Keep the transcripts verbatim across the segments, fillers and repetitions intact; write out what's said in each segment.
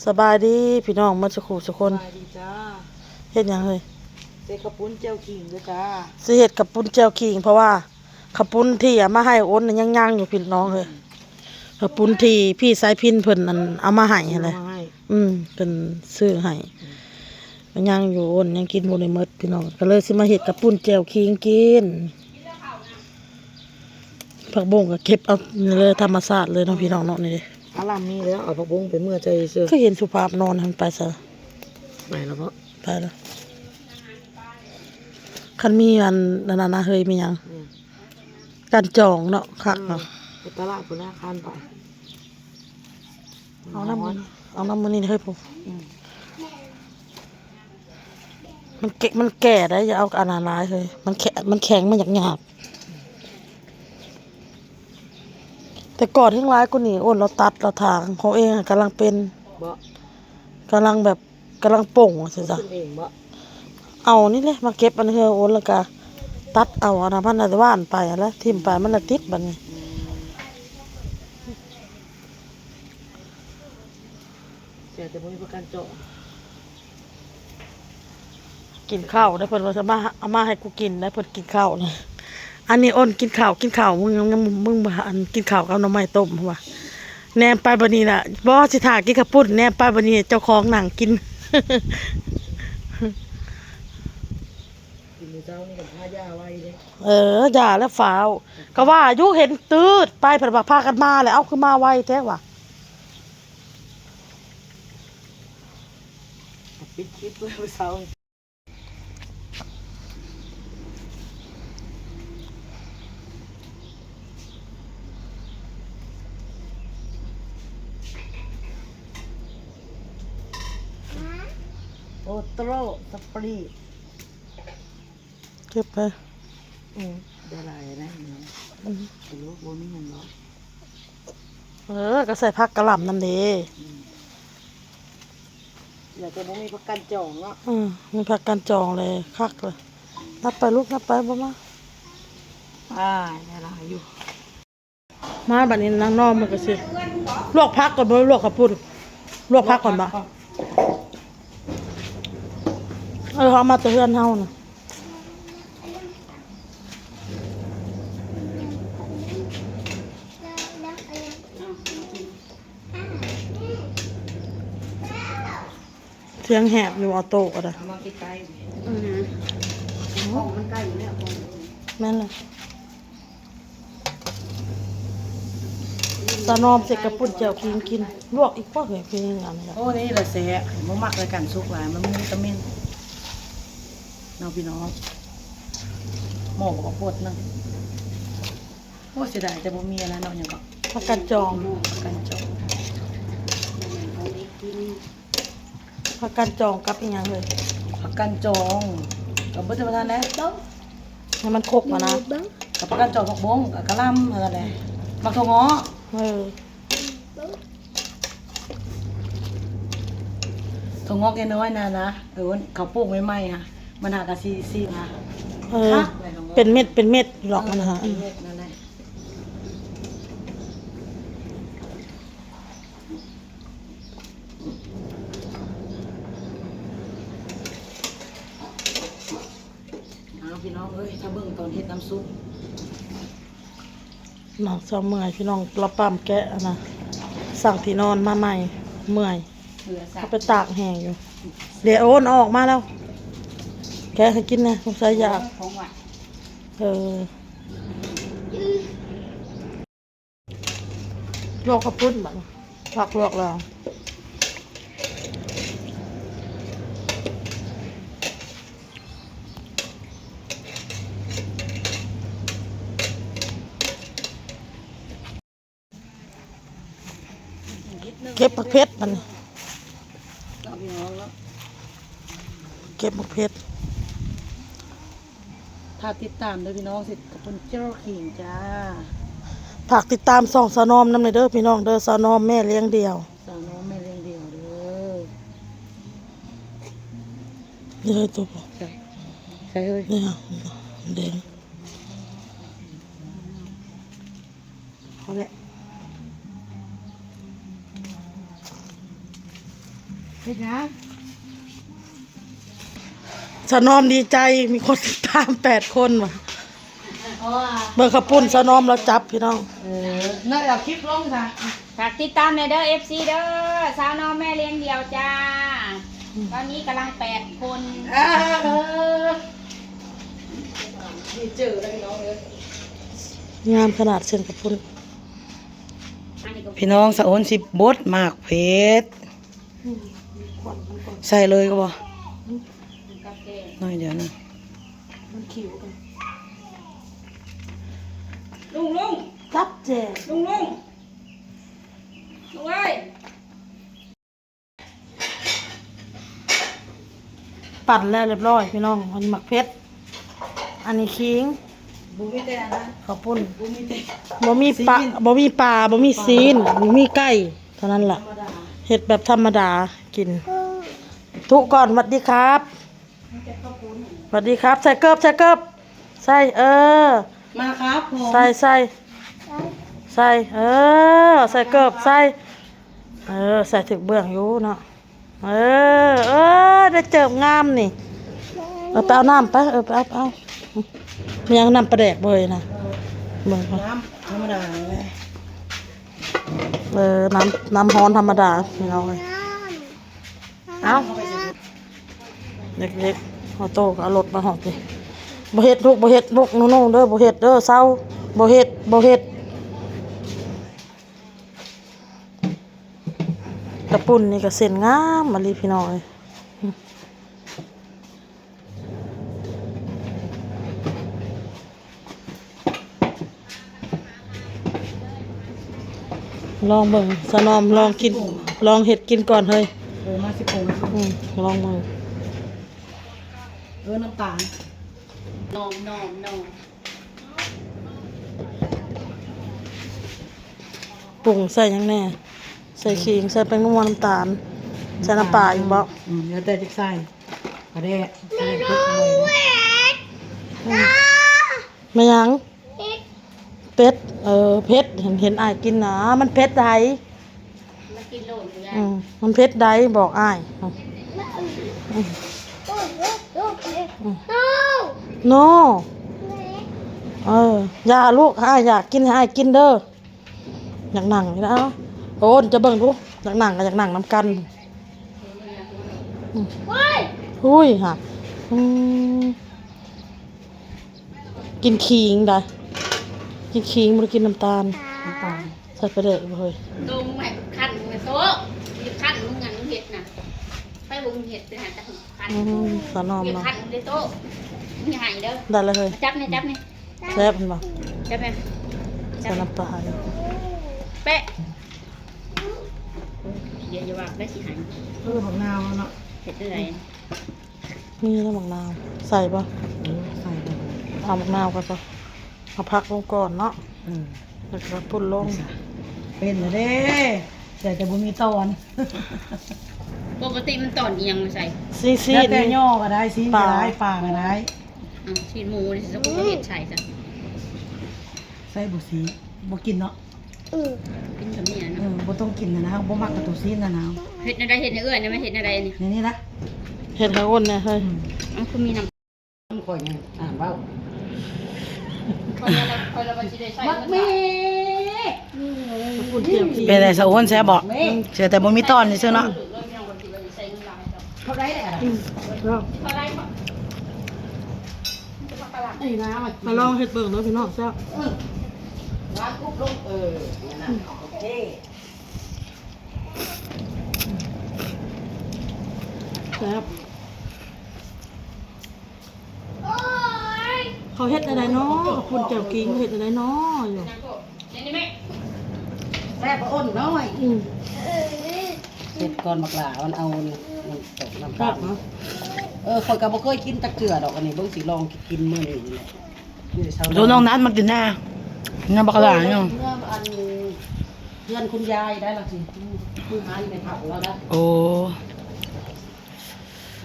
สบายดีพี่น้องหมดสุขุสุคน สบายดีจ้า เฮ็ดหยังเฮ้ย ใส่ข้าวปุ้นแจ่วขิงเด้อจ้า สิเฮ็ดข้าวปุ้นแจ่วขิง เพราะว่าข้าวปุ้นที่เอามาให้อ้นน่ะยังๆอยู่พี่น้องเฮ้ย ข้าวปุ้นที่พี่สายพิณเพิ่นนั่นเอามาให้หั่นแหละ เอามาให้ อืม เพิ่นซื้อให้ มันยังอยู่อ้นยังกินบ่ได้หมดพี่น้อง ก็เลยสิมาเฮ็ดข้าวปุ้นแจ่วขิงกิน ผักบุ้งก็เก็บเอาเลยธรรมชาติเลยเนาะพี่น้องเนาะ นี่เด้ กะหล่ำมีแล้ว เอาผักบุ้งไปเมื่อใจซื่อ ก็เห็นสุภาพนอนหั้นไปซะ ไปแล้วบ่ ไปแล้ว คันมีอันนั้นนะเฮ้ย มีหยัง อืม กันจองเนาะ คักเนาะ อืม ไปตลาดพุ้นนะ คันไป เอาน้ำมัน เอาน้ำมันนี่เฮ้ยผม อืม มันแก่ มันแก่ได้ อย่าเอาอันนั้นหลายเฮ้ย มันแข็ง มันแข็ง มันหยาบๆ แต่ก่อนแฮงหลายกว่านี้ อ้นเราตัดเราถาง ของเองอะกำลังเป็น บ่ กำลังแบบ กำลังป่งว่าซั่นซะ ขึ้นเองบ่ เอานี่แหละ มาเก็บอันเฮืออ้นแล้วก็ตัดเอาอันนั้นมันน่ะหว่านไปหั้นแหละ ถิ่มไป มันละติดบัดนี้ อืม เสียแต่บ่มีประกันจอง กินข้าวได้เพิ่นว่าจะมา เอามาให้กูกินได้ เพิ่นกินข้าวนะ อันนี้อ้นกินข้าว กินข้าว มึง มึง มึงบ่อันกินข้าวกับหน่อไม้ต้มว่ะ แนมไปบัดนี้น่ะ บ่สิถ่ากินข้าวปุ้น แนมไปบัดนี้เจ้าของนั่งกิน กินมื้อเช้านี่ก็ทายาไว้เด้ เออ ยาแล้วฟ้าว ก็ว่าอยู่เห็นตืดไป เพิ่นว่าพากันมาแล้ว เอ้า คือมาไวแท้วะ ปิดคลิปไว้มื้อเช้า โอโตรสปรีต เก็บไป อืม ได้หลายนะ อืม บ่รู้ บ่มีหยังดอก เออ ก็ใส่ผักกะหล่ำนำเด้ อืม เดี๋ยวจะบ่มีผักกันจองเนาะ อืม มีผักกันจองเลย คักเลย นับไปลูก นับไป บ่มา อ่า ได้หลายอยู่ มาบัดนี้นางน้อมมันก็สิ ลวกผักก่อนบ่ ลวกข้าวปุ้น ลวกผักก่อนบ่ ลวกผักก่อน เออ เอามาแต่เฮือนเฮาน่ะ เสียงแหบอยู่ ออโต้ก็ได้ เอามาใกล้ๆ อือหือ ของมันใกล้อยู่แล้ว ของมัน แม่นเลย สะนอมใส่กะปุ้นแจ่วขิงกิน ลวกอีกพวกเนี่ย คือยังไงเนี่ย โอ้ นี่แหละแซ่บ บ่มักเลยกันสุกหลาย มันมีวิตามิน เนาะพี่น้อง หม้อก็ปวดหนึ่ง โอ้ เสียดายแต่บ่มีอันนั้นเนาะ หยังก็ ผักกันจอง ผักกันจอง ผักกันจองกับอีหยังเลย ผักกันจอง กับเบิดธรรมดาแหละ ให้มันครบมานะ กับผักกันจอง ผักบง กับกะหล่ำ เท่านั้นแหละ หมากถั่วเงาะ เออ ถั่วงอกน้อยๆนะนะ เออ เขาปลูกใหม่ๆอะ มันหากะซีซีนะ เออ คักเลยถั่วงอก เป็นเม็ด เป็นเม็ดหรอกมันหา เออ เป็นเม็ดนั่นแหละ เอาพี่น้องเอ้ย ถ้าเบิ่งตอนเฮ็ดน้ำซุป น้องเซาเมื่อยพี่น้อง เราปั๊มแกะอะนะ สั่งที่นอนมาใหม่ เมื่อย เหลือสาม เขาไปตากแห้งอยู่ เดี๋ยวโอนเอาออกมาแล้ว แกะให้กินนะ สงสัยอยาก ของหวาน เออ ลวกข้าวปุ้นบัดนี้ ผักลวกแล้ว เก็บผักเผ็ดมัน เอาพี่น้องแล้ว เก็บผักเผ็ด ฝากติดตามด้วยพี่น้อง สิขอบคุณเจ้าขิงจ้า ฝากติดตามช่องสาวนอมนำหน่อยเด้อพี่น้องเด้อ สาวนอมแม่เลี้ยงเดี่ยว สาวนอมแม่เลี้ยงเดี่ยวเด้อ นี่เลยตัว ใส่ ใส่เลย เนี่ย แดง เอาแหละ เ เป็นหยัง สาวนอมดีใจ มีคนติดตามแปดคนว่ะ เพราะว่า เบิ่งข้าวปุ้นสาวนอมเราจับพี่น้อง เออ นั่นแหละคลิปลงค่ะ ฝากติดตามหน่อยเด้อ เอฟซี เด้อ สาวนอมแม่เลี้ยงเดี่ยวจ้า ตอนนี้กำลังแปดคน เออ นี่เจอแล้วพี่น้องเอ้ย งามขนาดเส้นข้าวปุ้น อันนี้ก็ พี่น้องสะโอนสิบบดหมากเผ็ด ใส่เลยก็บอก กับแกง หน่อยเดียวนะ มันขิวกัน ลุงลุง จับแจก ลุงลุง ลุงเอ้ย ปั่นแล้วเรียบร้อยพี่น้อง อันนี้หมากเผ็ด อันนี้ขิง บ่มีแต่อันนั้น ข้าวปุ้น บ่มีแต่ บ่มีปลา ซีน บ่มีปลา บ่มีซีน บ่มีไก่ เท่านั้นล่ะ ธรรมดา เฮ็ดแบบธรรมดากิน ทุก่อน หวัดดีครับ หวัดดีครับ ใส่เกิบ ใส่เกิบ ใส่ เออ มาครับผม ใส่ ใส่ ใส่ เออ ใส่เกิบ ใส่ เออ ใส่ถึกเบื้องอยู่เนาะ เออ เออ ได้เจิบงามนี่ เอาไปเอาน้ำไป เออ ไปเอา ไปเอา มียังน้ำปลาแดกบ่อยนะ เบิ่งก่อน น้ำธรรมดาเลย เออ น้ำ น้ำฮ้อนธรรมดา พี่น้องเอ้ย เอ้า เด็กๆ เอาโต้ก็เอารถมาหอดนี่ บ่เฮ็ดลูก บ่เฮ็ดลูก หนูๆ เด้อ บ่เฮ็ดเด้อ เซา บ่เฮ็ด บ่เฮ็ด ข้าวปุ้นนี่ก็เส้นงามอีหลีพี่น้องเอ้ย ลองเบิ่ง สาวนอม ลองกิน ลองเฮ็ดกินก่อนเฮ้ย เออ มาสิปรุง อืม ลองเบิ่ง เออ น้ำตาล นอม นอม นอม ปรุงใส่หยังแน่ ใส่ขิง ใส่แป้งนัว น้ำตาล ใส่น้ำปลาอีกบ่ อืม แล้วแต่จะใส่ กระเดะ ใส่พริกหน่อยนะ อืม ไม่หยัง เผ็ด เออ เผ็ด เห็น เห็นอ้ายกินนะ มันเผ็ดใด มันกินโลดอยู่แล้ว อืม มันเผ็ดใด บอกอ้าย อืม อืม โน่ เออ อย่าลูก อ้ายอยากกิน ให้อ้ายกินเด้อ อยากนั่งอยู่นะ เอ้า โอนจะเบิ่งดู อยากนั่งก็อยากนั่งนำกัน อืม เฮ้ย หุ้ย ฮะ อืม กินขิงได้ กินขิง บ่ได้กินน้ำตาล น้ำตาล ใส่ปลาแดกบ่เฮ้ย ตรงไหนขั้นมึงโต๊ะ มีขั้นมึงอันมึงเห็ดน่ะ ไปบ่มึงเห็ดไปหาแต่ขั้น อืม สาวนอม มี เนาะ ขั้นมึงเลยโต๊ะ มีหายเด้อ ได้แล้วเฮ้ย มาจับนี่ จับนี่ แซ่บเห็นบ่ จับนี่ ใส่น้ำปลาเด้อ แปะ เดี๋ยวอย่าว่าได้สิหาย เออ ของนาวเนาะ เห็ดได้ไร มีแล้วหมากนาว ใส่ปะ เออ ใส่ไป เอาหมากนาวก่อนปะ เอาผักลงก่อนเนาะ เออ แล้วก็ปุ้นลง เป็นแล้วเด้ แต่จะบ่มีตอน ปกติมันตอนอีหยังมาใส่ ซีซี แล้วแต่ย่อก็ได้ ซีนก็ได้ ปลา ปลาก็ได้ อ่ะ ซีนหมูนี่สิจะบ่เห็ดใส่จ้ะ ใส่บ่ซี บ่กินเนาะ อืม กินกับนี่นะ เออ บ่ต้องกินนะนะ บ่มักกับตัวซีนนะนะ เฮ็ดแนวใด เฮ็ดแนวเอื้อยนะ มาเฮ็ดแนวใดนี่ นี่ นี่ละ เฮ็ดให้อ้นแน่เฮ้ย อืม เอ้า คือมีน้ำ ข่อยนี่อ่านเว้า ข่อยละ ข่อยละว่าสิได้ใส่ บัก เงิน แม่ บาท เป็นไงสะอ้วนแซ่บบ่ แม่ เสียแต่บ่มีตอนซื่อๆเนาะ เท่าใดแหละ อืม เท่าใดบ่ นี่นะ มาลองเฮ็ดเบิ่งเด้อพี่น้อง แซ่บ เออ วางปุ๊บลง เออ นั่นน่ะ โอเค แซ่บ เขาเฮ็ดอะไรเนาะ คุณเจ้ากิงเฮ็ดอะไรเนาะอยู่ แซ่บอ้นน้อย อืม เฮ็ดก่อนบักหล่ามันเอา มันตกน้ำ แซ่ ตาล บเนาะ เออ ข้อยก็บ่เคยกินจักเทื่อดอก อันนี้เบิ่งสิลองกินมื้อนี้นี่แหละ อยู่ในเช้า ดูน้องนัดมากินแน่ น้ำบักหล่าเนาะ เมื่ออัน เพื่อนคุณยายได้ละสิ คุณหาอยู่ในผักของเราได้ โอ้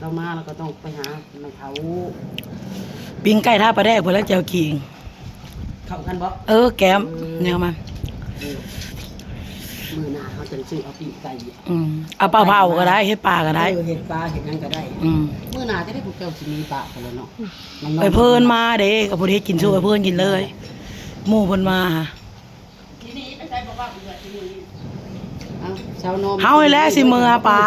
เรามาเราก็ต้องไปหาแม่เฒ่า ปิ้งไก่ท่าปลาแดก เพิ่นแล้วแจ่วขิง เข้ากันบ่ เออ แก้ม อืม แนวมา เออ มื้อหน้าเฮาจังซื้อเอาปิ้งไก่ อืมเอาปลาเผาก็ได้เฮ็ดปลาก็ได้ เออเฮ็ดปลาเฮ็ดหยังก็ได้ อืม มื้อหน้าจะได้ผู้เจ้าสิมีปลาพุ่นแล้วเนาะ ไอ้เพิ่นมาเด้ก็บ่ได้กินสู้ไอ้เพิ่นกินเลยหมู่เพิ่นมา เอ้าเช้านอน เฮานี่แหละสิเมือปะ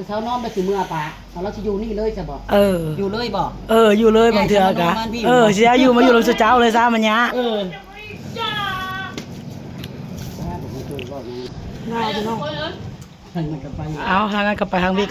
เช้านอนไปสิเมือปะเอาแล้วสิอยู่นี่เลยจ้ะบ่ เออ อยู่เลยบ่ เอออยู่เลยบางเทื่อกะ เออสิอยู่มาอยู่ลำสุเจ้าเลยซะมันยะ เออ ได้พี่น้อง ให้มันกันไป เอาทางนั้นก็ไปทางนี้